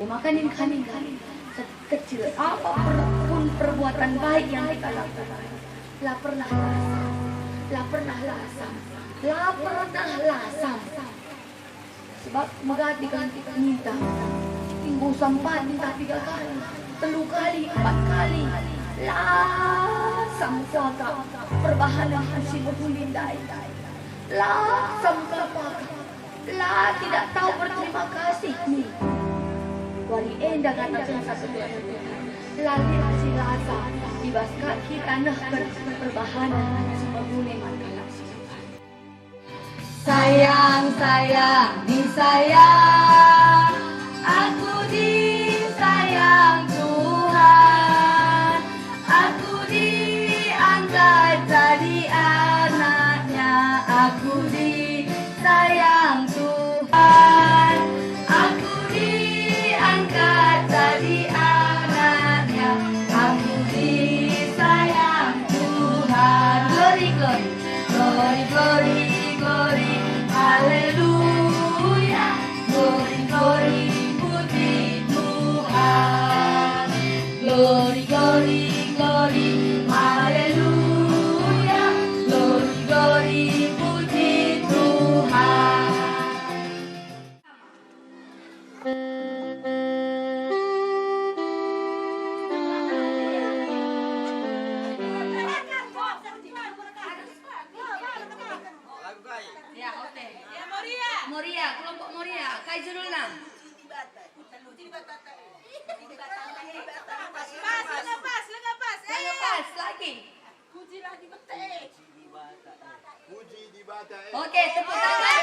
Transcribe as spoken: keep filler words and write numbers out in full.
Maka nina kami, kecil apa per-, pun perbuatan baik yang kita lakukan, la pernah lasam, la pernah lasam, la pernah lasam. Sebab megati kan kita minta. Enggo sampat minta tiga kali, telu kali, empat kali. Lasam kuakap perbahanen si mehuli ndai. Lasam kuakap. La tidak tahu berterima kasih mi. Wari enda ngatakenca ketua Tuhan, la lit si lasam i bas kaki tanehken perbahanen si mehuli man kalak si deban. Sayang, sayang, disayang aku, disayang Tuhan. Aku diangkat jadi anaknya, aku disayang Tuhan. Aku diangkat jadi anaknya, aku disayang Tuhan. Glory, glory, glory, glory, glory, haleluya. Glory, glory, puji Tuhan. Glory, glory, glory, haleluya. Glory, glory, puji Tuhan. Ya, oke. Ya, Moria. Moria, kelompok Moria. Kai judulna? Pas, lenga pas, lenga pas. Eh, pas lagi. Pujilah Dibata, eh. Puji Dibata, eh. Oke, tepuk tangan.